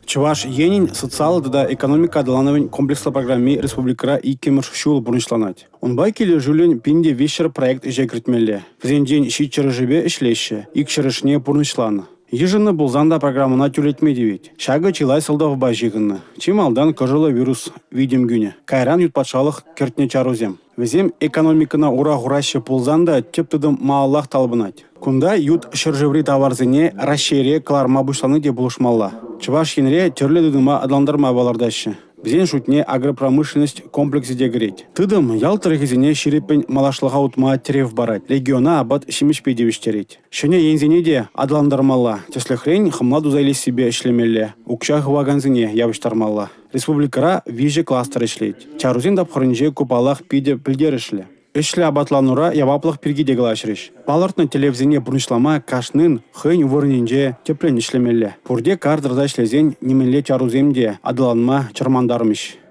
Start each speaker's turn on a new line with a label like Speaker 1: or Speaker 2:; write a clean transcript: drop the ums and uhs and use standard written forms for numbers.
Speaker 1: Чӑваш Енӗн социаллӑ тата экономика аталанӑвӗн комплекслӑ программи республикӑра иккӗмӗш ҫул пурнӑҫланать. Унпа килӗшӳллӗн 1300 проект ӗҫе кӗртмелле. Вӗсенчен 700-шӗпе ӗҫлеҫҫӗ, 200-шне пурнӑҫланӑ. Йышӑннӑ пулсан та программӑна тӳрлетме тивет. Ҫакӑ чылай сӑлтавпа ҫыхӑннӑ. Чи малтан кӑшӑллӑ вирус витӗм кӳнӗ, кайран – ют патшалӑх кӗртнӗ чарусем. Вӗсем экономикӑна ура хураҫҫӗ пулсан та тӗп тытӑм малаллах талпӑнать. Кунта ют ҫӗршыври таварсене Раҫҫейре кӑларма пуҫлани те пулӑшмалла. Чӑваш Енре тӗрлӗ тытӑма аталантарма палӑртаҫҫӗ. Вӗсен шутне агропромышленность комплексӗ те кӗрет. Тытӑм ял тӑрӑхӗсене ҫирӗппӗн малашлӑха утма тӗрев парать, региона апат-ҫимӗҫпе тивӗҫтерет. Ҫӗнӗ енсене те аталантармалла, тӗслӗхрен, хӑмла туса илессипе ӗҫлемелле, укҫа хывакансене явӑҫтармалла. Республикӑра 3 кластер ӗҫлет. Чарусен тапхӑрӗнче ку, паллах, питӗ пӗлтерӗшлӗ. Ӗҫлӗ апатланура яваплӑх пирки те калаҫрӗҫ. Палӑртнӑ тӗллевсене пурнӑҫлама кашнин хӑйӗн вырӑнӗнче тӗплӗн ӗҫлемелле. Пурте кар тӑрса ӗҫлесен нимӗнле чарусем те аталанма чӑрмантармӗҫ.